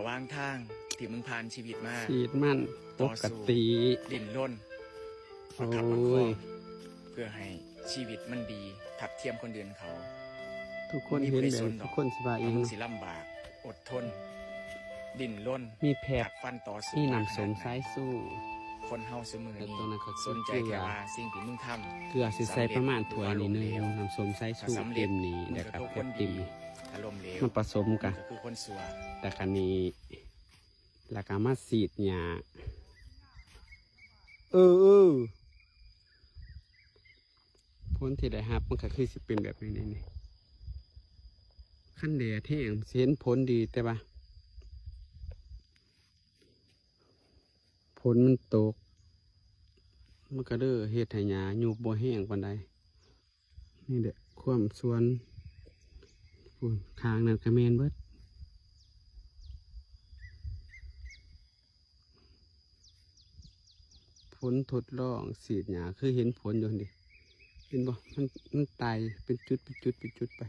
ລະຫວ່າງທາງທີ່ມຶງຜ່ານຊີວິດມາ ຊີດມັນ ປົກກະຕິ ດີ້ນລົນ ໂອ້ຍ ປະຄັບປະຄອງ ເພື່ອໃຫ້ຊີວິດມັນດີທັດທຽມຄົນອື່ນເຂົາ. ທຸກຄົນເຫັນແບບນີ້ ທຸກຄົນຊິວ່າອີ່ຫຍັງເນາະ? ວ່າມຶງຊິລຳບາກ ອົດທົນ ດີ້ນລົນ ມີແພັດ ກັດຟັນຕໍ່ສູ້ ມີນ້ຳສົ້ມສາຍຊູ ຄົນເຮົາຊຸມື້ນີ້ສົນໃຈແຕ່ວ່າສິ່ງທີ່ມຶງທຳ ເກືອຊິໃສ່ປະມານຖ້ວຍນີ້ໜຶ່ງ ນ້ຳສົ້ມສາຍຊູເຕັມນີ້ ແລ້ວກໍແພັດເຕັມນີ້ ມັນປະສົມກັນ ແລ້ວກໍນີ້ ແລ້ວກໍມາສີດຫຍ້າ ເອີ ເອີ ຜົນທີ່ໄດ້ຮັບມັນກໍຄືຊິເປັນແບບນີ້ນີ້ ຄັນແດດແຮງຊິເຫັນຜົນດີ ແຕ່ວ່າຝົນມັນຕົກ ມັນກໍເລີຍເຮັດໃຫ້ຫຍ້າຍຸບບໍ່ແຮງປານໃດ. ນີ້ແຫຼະຄວາມສວນ ພຸ້ນ ຂ້າງນັ້ນກໍແມ່ນເບິດ. ຜົນທົດລອງສີດຫຍ້າ ຄືເຫັນຜົນຢູ່ຫັ້ນເດ ເຫັນບໍ່? ມັນ ມັນໄຕ່ເປັນຈຸດ ເປັນຈຸດ ເປັນຈຸດໄປ.